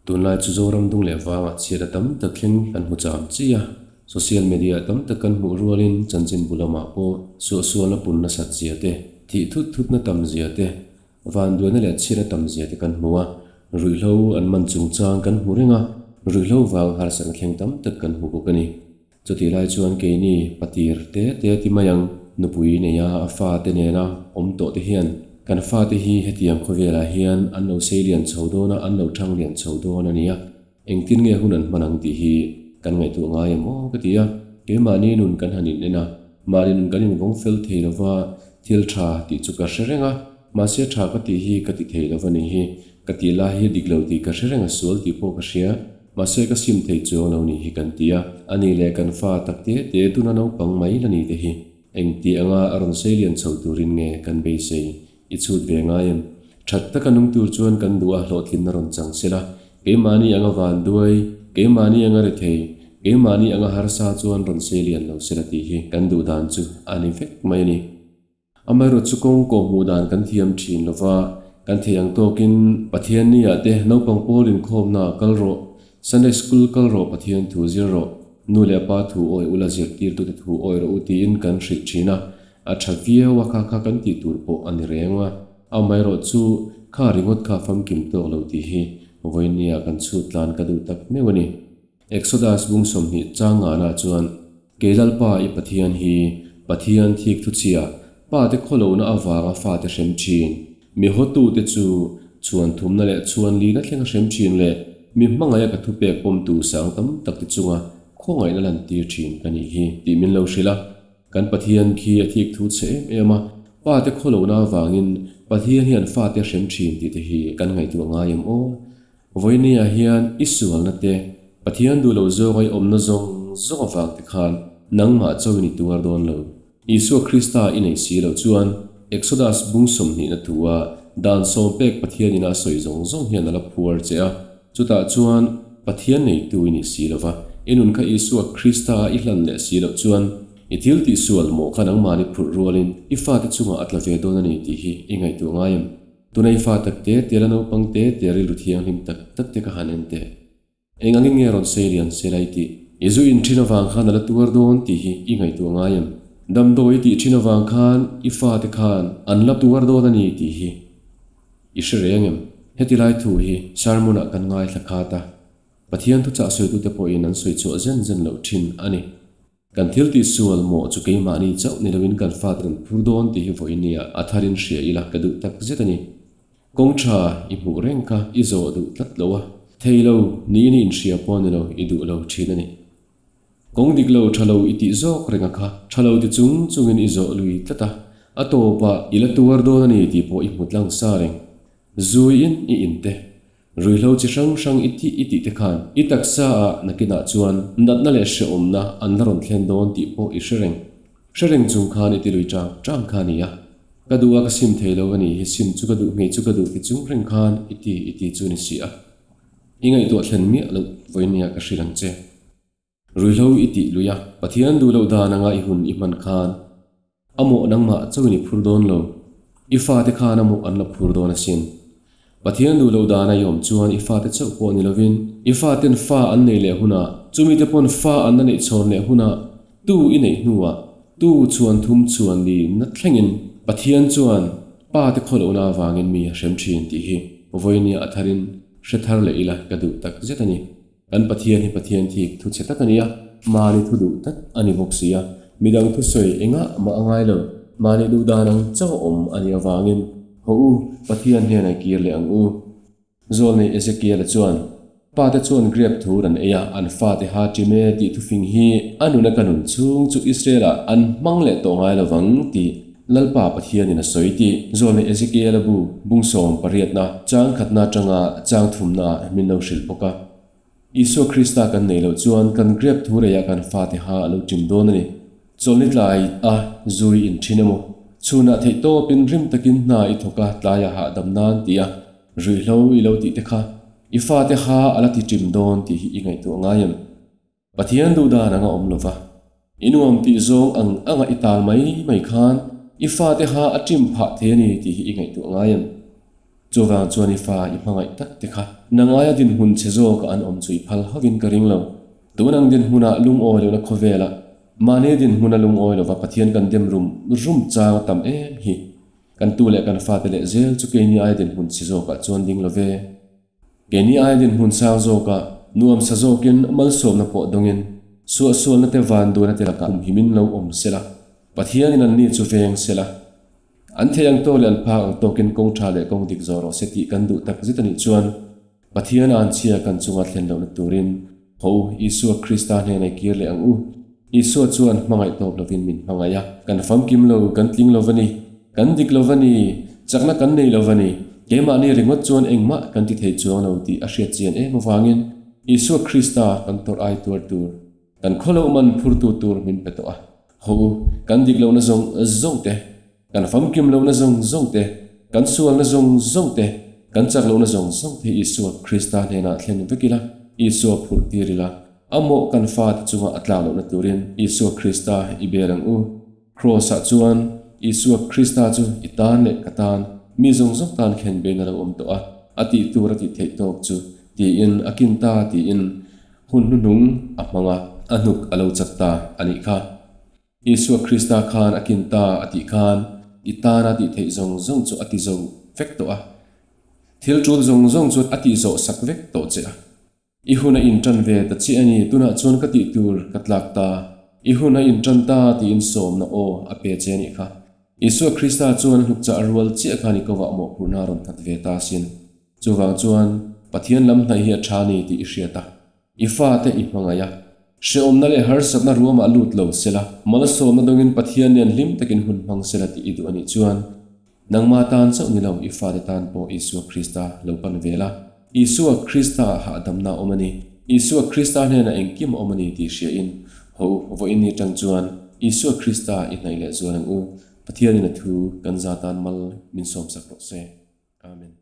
Tunlai chu Zoram dung leh vangah chhiat a tam tak thleng kan hmu cham chi a, social media tam tak kan hmuh rualin chanchinbu lamah pawh suahsualna pun nasat zia te, thih thut thutna tam zia te, vanduaina leh chhiatna tam zia te kan hmu a, ruihhlo an man chungchang kan hmu reng a, ruihhlo vang harsatna thleng tam tak kan hmu bawk a ni. Chutih lai chuan keini patir te te ti mai ang, nupui neia a fate nena awm tawh te hian kan fate hi hetiang khawvelah hian an lo sei lian chho dawn a, an lo thang lian chho dawn a nia, engtin nge hun an hman ang tih hi kan ngaihtuah ngai em aw ka ti a. Keimahni nun kan han in en a, mahni nun kan invawng fel thei lova thil tha tih chu ka hre reng a, mahse tha ka tih hi ka ti thei lova ni hi, ka tih lai hi dik lo tih ka hre reng a, sual tih pawh ka hria. Mahse ka sim thei chuang lo nih hi kan ti a, a ni leh kan fa tak te te tuna naupang mai la ni te hi engti anga a rawn sei lian chho turin nge kan beisei i chhut ve ngai em? That taka nung tur chuan kan duh a hlawhtlinna rawn chang sela, keimahni anga van duai, keimahni anga rethei, keimahni anga harsa chuan rawn sei lian lo sela tih hi kan duh dan chu a ni vek mai a ni. Amaherawhchu kawng kawhhmuh dan kan thiam thin lo va, kan thei ang tawkin Pathianni-ah te naupang pawl inkhawmnaah kal rawh, Sunday School kal rawh, Pathian thu zir rawh, nu leh pa thu awi ula zirtirtute thu awi rawh u tiin kan hrilh thin a, a tha viau a kha kha kan tih tur pawh a ni reng a. Amaherawhchu kha ringawt kha famkim tawk lo tih hi vawinia kan chhut tlan ka duh tak meuh a ni. Exodus bung 20 chang ngana chuan, Kei Lalpa i Pathian hi, Pathian thik thuchhia, pate khawlohna avanga fate hrem thin, mi hawtute chu chhuan thumna leh chhuan lina thlenga hrem thin leh mi hmangaih a ka thupek pawmtu sang tam takte chunga khawngaihna lantir thin ka nih hi tih min lo hrilh a. Kan Pathian khi a thik thu chhe em em a, pate khawlohna avangin Pathian hian fate hrem thin tih te hi kan ngaihtuah ngai em aw? Vawinia hian i sualna te, Pathian duh loh zawk a i awmna zawng zawng avang te khan nangmah chauhin i tuar dawn lo. Isua Krista i nei si loh chuan Exodus bung 20 na thua dan sawm pek Pathian ina a sawi zawng zawng hian a la phuar che a, chutah chuan Pathian neitu i ni si lova, i nun kha Isua Krista a i hlan leh si loh chuan i thil tihsual mawh kha nangmahni phurh rualin i fate chungah a tla ve dawn a ni tih hi i ngaihtuah ngai em? Tunei fa tak te te la naupang te te rilru thianghlim tak tak te ka han en teh. Eng angin nge rawn sei lian se lai tih? I zu in thin avang khan a la tuar dawn tih hi i ngaihtuah ngai em? Damdawi i tih thin avang khan i fate khan an la tuar dawn a ni tih hi i hre reng em? Heti lai thu hi sermon-ah kan ngaithla khat a, Pathian thuchah sawitute pawhin an sawi chhuah zen zen loh thin a ni. Kan thil tih sual mawh chu keimahni chauh ni loin kan fate rawn phur dawn tih hi vawinia a tharin hria ila ka duh tak zet a ni. Kawng tha i hmuh reng kha i zawh duh tlat lo a, thei lo niin i inhria pawh ni lo i duh lo thin a ni. Kawng dik lo tha lo i tih zawk reng a kha tha lo ti chung chungin i zawh lui tlat a, a tawpah i la tuar dawn a ni tih pawh i hmu tlang sa reng. Zuiin i inte. Ruihhlo chi hrang hrang i tih i tih te khan i taksa ah nakinah chuan natna leh hrehawmna an la rawn thlen dawn tih pawh i hre reng. Hre reng chung khan i ti lui chang chang kha a ni a. Ka duh a ka sim thei lo a nih hi sim chu ka duh ngei chu ka duh ti chung reng khan i ti i ti chu ni si a. I ngaihtuah thlen miah loh vawinia ka hrilh ang che. Ruihhlo i tih lui a, Pathian duh loh dan anga i hun i hman khan A mawh nangmah chauhin i phur dawn lo. I fate khan a mawh an la phur dawn asin. Pathian duh loh dana i awm chuan i fate chauh pawh ni lovin i faten fa an nei leh hunah, chumite pawn fa an la neih chhawn leh hunah, tu i neih hnuah, tu chhuan thum chhuan li na thlengin Pathian chuan pa te khawlohna avangin mi a hrem thin tih hi vawinia a tharin hre thar leh ila ka duh tak zet a ni. Kan Pathian hi Pathian thik thu chhe tak a ni a, mahni thu duh tak a ni bawk si a, midang thusawi engah mah a ngai lo, mahni duh dan ang chauh a awm a nih avangin haw u, Pathian hnenah i kir leh ang u. Zawlnei Ezekiel-a chuan, Pate chuan grep thur an ei a, an fate ha ṭim e tih thufing hi a nuna ka nun chhung chu Israel-ah an hmang leh tawh ngai lo vang tih Lalpa Pathianin a sawi tih Zawlnei Ezekiel-a bu bung sawm pariatna chang khatna atanga chang thumnaah min lo hrilh bawk a. Isua Krista kan neih loh chuan kan grep thu reiah kan fate ha a lo ṭim dawn a ni. Chawlhni tlai a zui in ṭhin emaw? Chhunah theih tawpin rim takin hna i thawk a, tlaiah hahdam nan tih a ruihhlo i lo tih te kha i fate ha a la ti ṭim dawn tih hi i ngaihtuah ngai em? Pathian duh dan anga awm lova, i nuam tih zawng ang anga i tal mai mai khan i fate ha a ṭim phah thei a ni tih hi i ngaihtuah ngai em? Chuvang chuan i fa i hmangaih tak te kha nang aia dinhmun chhe zawka an awm chu i phal hovin ka ring lo. Tun ang dinhmunah lungawi lohna khawvelah mahni dinhmuna lungawi lova Pathian kan dem rum rum chang a tam em hi. Kan tu leh kan fate leh zel chu keini aia dinhmun chhe zawkah chuan ding lo ve. Keini aia dinhmun sang zawkah nuamsa zawkin malsawmna pawh dawngin suahsualna te vanduaina te lakah humhimin lo awm sela, Pathianin anni chu veng sela. An thei ang tawk leh an phak ang tawkin kawng tha leh kawng dik zawh rawh se tih kan duh tak zet a nih chuan Pathian anchhia kan chunga thlen lohna turin Ho Isua Krista hnena i kir leh ang u. Isua chuan hmangaih tawp lovin min hmangaih a, kan famkim lo, kan tling lo va ni, kan dik lo va ni, chakna kan nei lo va ni, keimahni ringawt chuan engmah kan ti thei chuang lo tih a hriat chian em avangin Isua Krista kan tawrh ai tuar tur, kan khawloh man phurtu tur min pe tawh a. Ho, kan dik lohna zawng zawng te, kan famkim lohna zawng zawng te, kan sualna zawng zawng te, kan chak lohna zawng zawng te Isua Krista hnenah thlen vek ila, Isua phurh tir ila, a mawh kan fate chunga a tlak lohna turin Isua Krista i bel ang u. Kraws-ah chuan Isua Krista chu i tan leh ka tan, mi zawng zawng tan khen bein a lo awm tawh a, a tih tur a tih theih tawk chu tiin a kin ta tiin Hun hnuhnung a hmang a, a hnuk a lo chat ta a nih kha. Isua Krista khan a kin ta a tih khan i tana tih theih zawng zawng chu a ti zo vek tawh a. Thil tul zawng zawng chu a tih zawh sak vek tawh che a. I hun a intan ve ta chiah a ni, tunah chuan ka tih tur ka tlak ta. I hun a intan ta tiin sawmna aw a pe che a nih kha. Isua Krista chuan a hnuk chah rual chiah khan i kovah mawhphurhna a rawn nghat ve ta asin. Chuvang chuan Pathian lam hnaih hi a tha ni tih i hriat a, i fate i hmangaih a, hrehawmna leh harsatna ruamah lut lo sela, malsawmna dawngin Pathian nen hlim takin hun hmang sela tih i duh a nih chuan nangma tan chauh ni lo i fate tan pawh Isua Krista lo pan ve la. Isua Krista ah hahdamna a awm a ni. Isua Krista hnenah engkim a awm a ni tih hriain ho vawiin ni tang chuan Isua Krista i hnaih leh zual ang u. Pathianin a thu kan za tan mal min sawmsak rawh se. Amen.